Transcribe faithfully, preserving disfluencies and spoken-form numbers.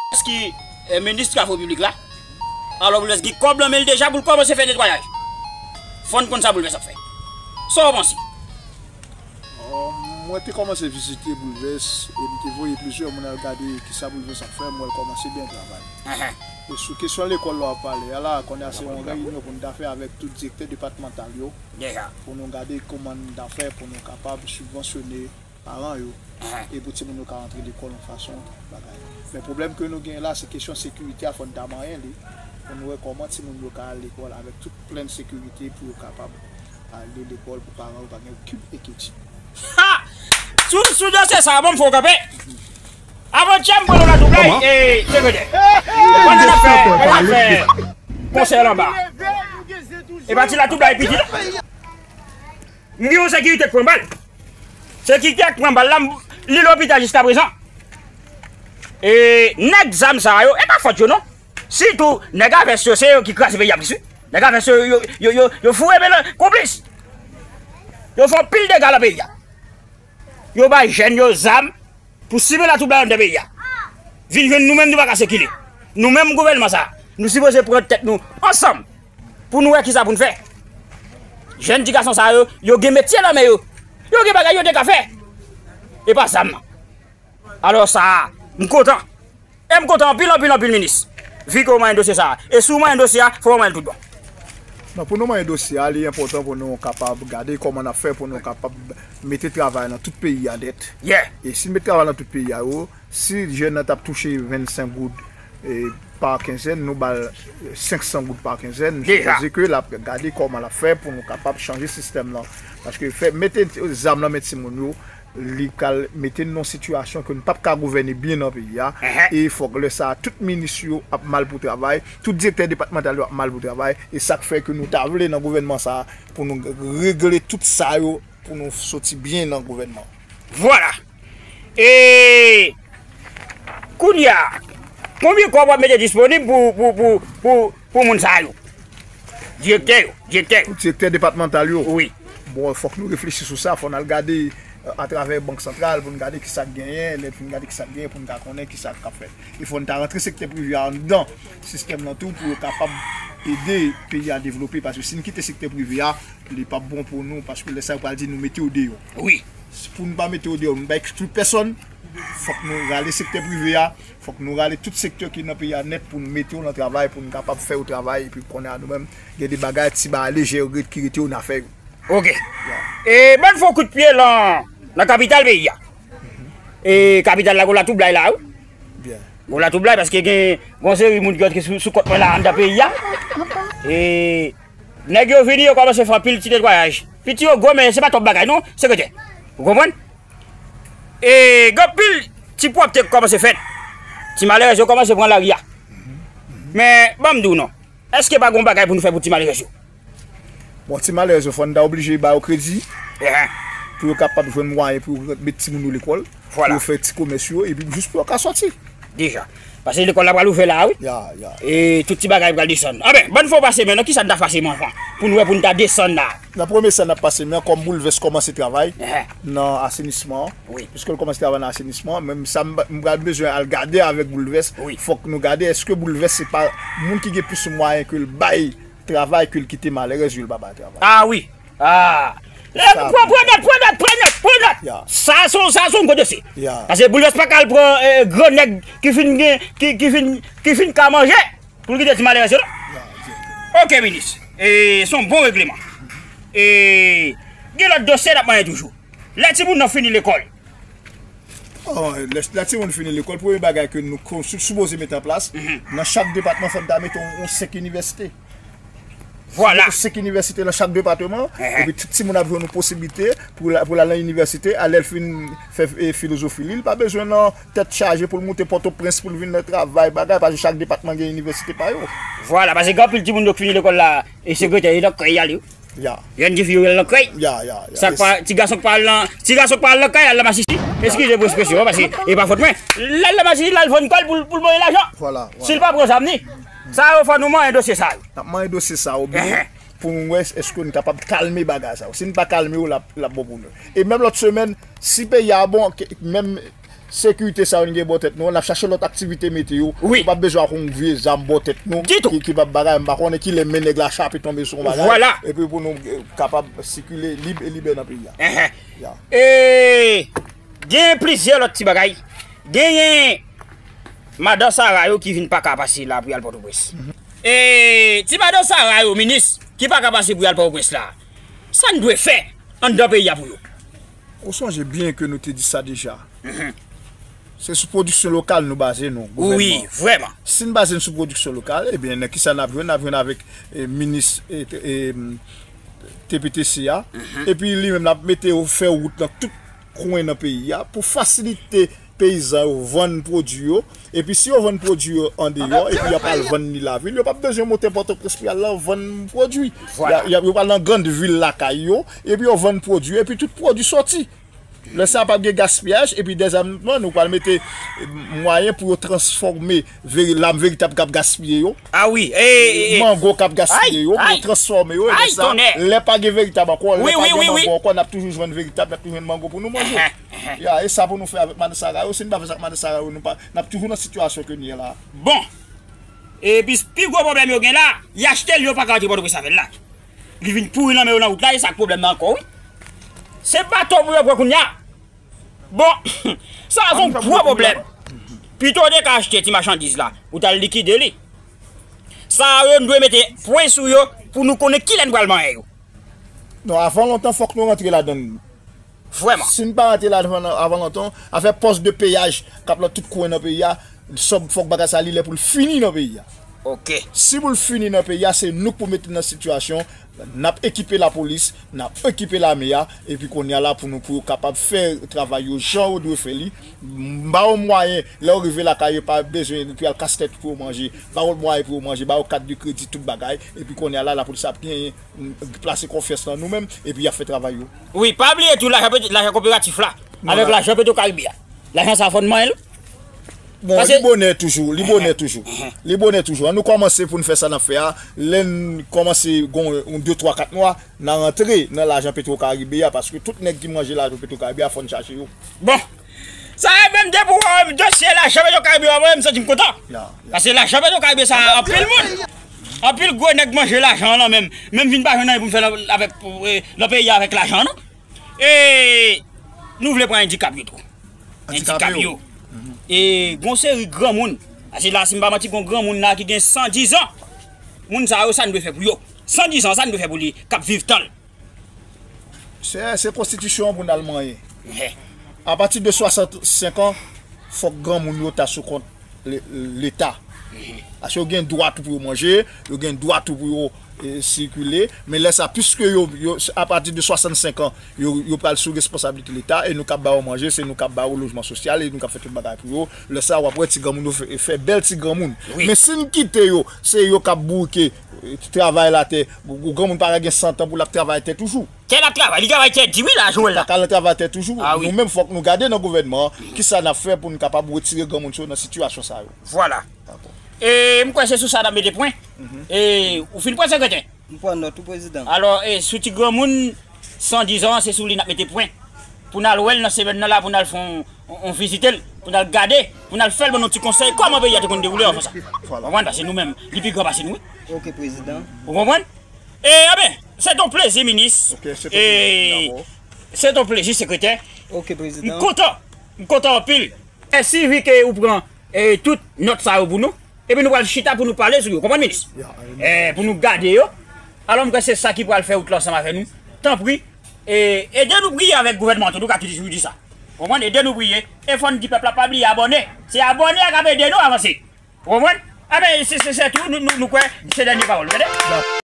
Boulvès ki, eh, minis travo piblik la. Alò Boulvès gen kòb nan men l deja pou l kòmanse fè netwayaj. Fò n konn sa Boulvès ap fè. Sa w panse? Mwen te kòmanse vizite Boulvès e m te voye plizyè moun al gade kisa Boulvès ap fè, m wè l kòmanse byen travay. E sou kesyon lekòl la w ap pale a la, kounye a se yon reyinyon pou n ta fè avèk tout direktè depatmantal yo, pou nou gade kòman n ta fè pou nou kapab sibvansyone paran yo e pou timoun yo ka antre lekòl yon fason bagay. Men pwoblèm ke nou gen la, se kesyon sekirite a, fò n ta manyen li pou nou wè kòman timoun yo ka al lekòl avèk tout plen sekirite pou yo kapab ale lekòl pou paran yo pa gen okenn enkyetid. Ha! Sou, sou dosye sa a, bon, m fè w kanpe. Avantyè, m pran yon latoublay e te vede. Pandan n ap fè, pandan n ap fè konsèy l anba. E pa ti latoublay piti non. M gen yon sekirite k pran bal. Sekirite k pran bal la, li lopital jiskaprezan. E nèg zam sa yo, e pa fòt yo non. Sitou nèg a vès yo, se yo ki kraze peyi a plis wi. Nèg a vès yo, yo, yo, yo, yo foure men nan konplis. Yo fè anpil dega nan peyi a. Yo bay jèn yo zam pou simen latwoublay anndan peyi a. Vin jwenn nou menm nou pa ka sikile. Nou menm gouvènman sa, nou sipoze pran tèt nou ansanm pou nou wè kisa pou n fè. Jèn ti gason sa yo, yo gen metye nan men yo. Yo gen bagay yo te ka fè. E pa zam nan. Alò sa a, m kontan. E m kontan anpil, anpil, anpil, minis. Vi ke w manyen dosye sa a. E si w manyen dosye a, fò w manyen l tout bon. Non, pou nou manyen dosye a, li enpòtan pou nou kapab gade kòman n ap fè pou nou kapab mete travay nan tout peyi a nèt. E si n met travay nan tout peyi a yo, si jèn nan t ap touche vennsenk goud pa kenzèn, nou ba l senk san goud pa kenzèn, m sipoze ke l ap gade kòman l ap fè pou nou kapab chanje sistèm nan. Paske fè mete zam nan men timoun yo, li pral mete n nan yon sitiyasyon ke n p ap ka gouvène byen nan peyi a. E fòk lè sa a, tout minis yo ap mal pou travay, tout direktè depatmantal yo ap mal pou travay. E sa k fè ke nou ta vle nan gouvènman sa a, pou nou regle tout sa yo, pou nou soti byen nan gouvènman. Vwala. E kounye a, konbyen kòb w ap mete disponib pou, pou, pou, pou, pou moun sa yo? Direktè yo, direktè yo. Pou direktè depatmantal yo? Wi. Bon, fòk nou reflechi sou sa, fò n al gade atravè Bank Santral pou n gade kisa k genyen, lè n fin gade kisa k genyen pou n ka konnen kisa k ap fèt. E fò n ta rantre sektè prive a anndan sistèm nan tou pou yo kapab ede peyi a devlope, paske si n kite sektè prive a, li p ap bon pou nou, paske lè sa yo pral di nou mete yo deyò. Wi. Pou nou pa mete yo deyò, nou pa ekskli pèsonn, fòk nou rale sektè prive a, fòk nou rale tout sektè ki nan peyi a nèt pou nou mete yo nan travay, pou nou kapab fè yo travay, epi kounye a nou menm, gen de bagay, ti bagay lejè yo ki rete yo n a fè yo. Oke. E ban n fè yon kout pye lan, lan kapital peyi a. E kapital la gon latwoublay la wi. Byen. Gon latwoublay paske gen gon seri moun ki antre sou, sou kont mwen la anndan peyi a. E nèg yo vini, yo kòmanse fè anpil ti netwayaj. Piti yo gwo, men se pa twòp bagay non, sekretè. Ou konprann? E gen anpil ti pwòpte k kòmanse fèt. Ti malerèz yo kòmanse pran lari a. Men ban m di w non. Èske pa gon bagay pou nou fè pou ti malerèz yo? Bon, ti malerèz yo, fò n ta oblije ba yo kredi. Pou yo kapab jwenn mwayen pou yo met timoun yo lekòl. Pou yo fè ti komès yo, epi jis pou yo ka sòti. Deja. Paske lekòl la pral ouvè la a wi. E tout ti bagay pral desann. Anben, ban n fè w pase men nan kisa n ta pase men anvan? Pou nou wè pou n ta desann la. Nan premye sa n ap pase men an, kòm Boulvès kòmanse travay nan asenisman an. Piske l kòmanse travay nan asenisman an, men sa m pral bezwen al gade avèk Boulvès. Fòk nou gade èske Boulvès se pa moun ki gen plis mwayen ke l bay travay ke l kite malerèz yo l pa bay travay. A wi. A. Pran nòt, pran nòt, pran nòt, pran nòt. Sa se yon, sa se yon gwo dosye. Paske Boulvès pa ka al pran gran nèg ki fin gen, ki, ki fin, ki fin ka manje. Pou l kite ti malerèz yo non. Oke minis. E se yon bon regleman. E gen lòt dosye n ap manyen toujou. Lè timoun nan fini lekòl. Lè timoun fini lekòl, premye bagay ke nou sipoze mete an plas, nan chak depatman fò n ta mete yon senk inivèsite. Vwala. Senk inivèsite nan chak depatman, epi tout timoun ap jwenn yon posiblite pou l al nan inivèsite, a lè l fin fè filozofi li, li pa bezwen nan tèt chaje pou l moute Pòtoprens pou l vin nan travay bagay, paske chak depatman gen inivèsite pa yo. Vwala, paske gen anpil timoun yo k fini lekòl la, e segretè yo nan krèy y ale wi. Jèn ti fi yo y al nan krèy. Sa k pa, ti gason k pa al nan, ti gason k pa al nan kay, al nan masisi. Eskize pou ekspresyon an, paske e pa fòt mwen. L al nan masisi, l al vann kò l pou l, pou l voye lajan. Si l pa pran zam ni. Sa yo fò nou manyen dosye sa yo. N ap manyen dosye sa yo byen pou n wè èske n kapab kalme bagay sa yo. Si n pa kalme yo, l ap, l ap bon pou nou. E menm lòt semèn, si peyi a bon, menm Sekirite sa yo n gen bò tèt nou an, n ap chache lòt aktivite mete yo. Wi. Nou p ap bezwen ak yon vye zam bò tèt nou. Ditou. Ki, ki p ap bagay, m pa konnen kilè men nèg la chape tonbe sou yon bagay. Vwala. Epi pou nou, eh, kapab sikile lib e libè nan peyi a. Enhen. Ya. E gen plizyè lòt ti bagay. Genyen madan Sara yo ki vin pa ka pase la pou y al Pòtoprens. Mhm. E ti madan Sara yo, minis, ki pa ka pase pou y al Pòtoprens la, sa n dwe fè anndan peyi a pou yo? Ou sonje byen ke nou te di sa deja. Mhm. Se sou pwodiksyon lokal nou baze nou, wi, gouvènman. Vrèman. Si n baze n sou pwodiksyon lokal, ebyen, nan kisa n ap jwenn? N ap jwenn avèk, eh, minis, eh, eh, T P T C a. Mhm. Epi li menm l ap mete yo fè wout nan tout kwen nan peyi a pou fasilite peyizan yo vann pwodui yo. Epi si yo vann pwodui yo andeyò, epi y ap al vann li lavil, yo p ap bezwen monte Pòtoprens pou y al vann pwodui. Vwala. Y a, y a, yo pral nan grann vil lakay yo, epi yo vann pwodui, epi tout pwodui sòti. Lè sa a p ap gen gaspiyaj, epi dèzyèmman, nou pral mete, eh, mwayen pou yo transfòme veri-, lam veritab k ap gaspiye yo. Ah wi, eh, eh, eh. Mango k ap gaspiye yo, pou yo transfòme yo, e lè sa, lè pa gen veritab ankò, lè pa gen mango ankò, n ap toujou jwenn veritab, n ap toujou jwenn mango pou nou manje. Enhen, enhen. Ya, e sa pou nou fè avèk madan Sara yo, si n pa fè sa ak madan Sara yo, nou pa, n ap toujou nan sitiyasyon ke n ye la. Bon. Epi pi gwo pwoblèm yo gen la, y achte l, yo pa ka rantre Pòtoprens avè l la. Li vin pouri nan men yo nan wout la, e sa k pwoblèm nan ankò, wi. Se bato pou yo pran kounye a. Bon, sa a se yon gwo pwoblèm. Pito w te ka achte ti machandiz la, ou t al likide li. Sa a yo, n dwe mete pwen sou yo pou nou konnen kilè n pral manyen yo. Non, avan lontan, fòk nou rantre ladan l. Vrèman. Si n pa rantre ladan l avan lontan, afè pòs de peyaj k ap nan tout kwen nan peyi a, sòb, fòk bagay sa li lè pou l fini nan peyi a. Ok. Si pou l fini nan peyi a, se nou k pou mete l nan sitiyasyon, n ap ekipe lapolis, n ap ekipe lame a, epi kounye a la pou nou, pou yo kapab fè travay yo jan yo dwe fè li. M ba yo mwayen, lè yo rive lakay yo, pa bezwen pou y al kase tèt pou yo manje. Ba yo mwayen pou yo manje, ba yo kat de kredi, tout bagay. Epi kounye a la, lapolis ap genyen, m, plase konfyans nan nou menm, epi y ap fè travay yo. Wi, pa bliye tou lajan peti-, lajan koperatif la, avèk lajan Petro Caribe a. Lajan sa fò n manyen l. Bon, li bonè toujou, li bonè toujou. Li bonè toujou. An nou kòmanse pou n fè sa n ap fè a. Lè n kòmanse gon yon de, twa, kat mwa, n a rantre nan lajan Petro Caribe a, paske tout nèg ki manje lajan Petro Caribe a, fò n chache yo. Bon. Sa e menm depi w wè dosye lajan Petro Caribe a, mwen, m santi m kontan. Ya, ya. Paske lajan Petro Caribe sa, anpil moun, anpil gwo nèg manje lajan an nan men m. Men m vin pa jwenn anyen pou m fè nan, avèk, eh, nan peyi a avèk lajan an, non. E nou vle pran andikap yo tou. Andikap yo. E gon seri granmoun. Paske la, si m pa manti, gon granmoun la ki gen san diz an. Moun sa yo, sa n dwe fè pou yo? San diz an, sa n dwe fè pou li k ap viv tan l? Se, se konstitisyon an pou n al manyen. Apati de swasannsenk an, fòk granmoun yo ta sou kont le-, Leta. Paske yo gen dwa tou pou yo manje, yo gen dwa tou pou yo, eh, sikile, men lè sa, piske yo, yo, apati de swasannsenk an, yo, yo pral sou responsablite Leta, e nou k ap ba yo manje, se nou k ap ba yo lojman sosyal, e nou k ap fè tout bagay pou yo. Lè sa, w ap wè ti granmoun yo fè, fè bèl ti granmoun. Wi. Men si n kite yo, se yo k ap bourike, eh, travay latè, granmoun pa ka gen san an pou l ap travay tè toujou. Tè l ap travay, li travay tè di wi la, Joel la. Li pa ka al travay tè toujou. Ah wi. Nou menm, fòk nou gade nan gouvènman an, kisa n ap fè pou n kapab retire granmoun sa yo nan sitiyasyon sa yo. Vwala. Dakò. E m kwè se sou sa n ap mete pwen. Mhm. E ou fin pran, sekretè? M pran nòt ou, prezidan. Alò, e sou ti granmoun san diz an, se sou li n ap mete pwen. Pou n al wè l nan semèn nan la, pou n al fè on, on, on vizite l, pou n al gade, pou n al fè l ban nou ti konsèy kòman peyi a te konn dewoule anvan sa. Vwala. Ou konprann? Paske nou menm, li pi gran pase nou, wi. Ok, prezidan. Ou konprann? E, enben, se t on plezi, minis. Ok, se t on plezi, dakò. Se t on plezi, sekretè. Ok, prezidan. M kontan. M kontan anpil. E si vi ke ou pran, e, tout nòt sa yo pou nou, epi nou pral chita pou nou pale sou yo. Konprann, minis? Ya, e, pou nou gade yo. Alò, m kwè se sa ki pral fè wout la ansanm avè nou. Tanpri, e, ede nou priye avèk gouvènman an tou, nou ka toujou di sa. Konprann? Ede nou priye. E fò n di pèp la pa bliye abòne. Se abòne a k ap ede nou avanse. Ou konprann? Enben, se, se, se tou, nou, nou, nou kwè se dènye pawòl, ou tande?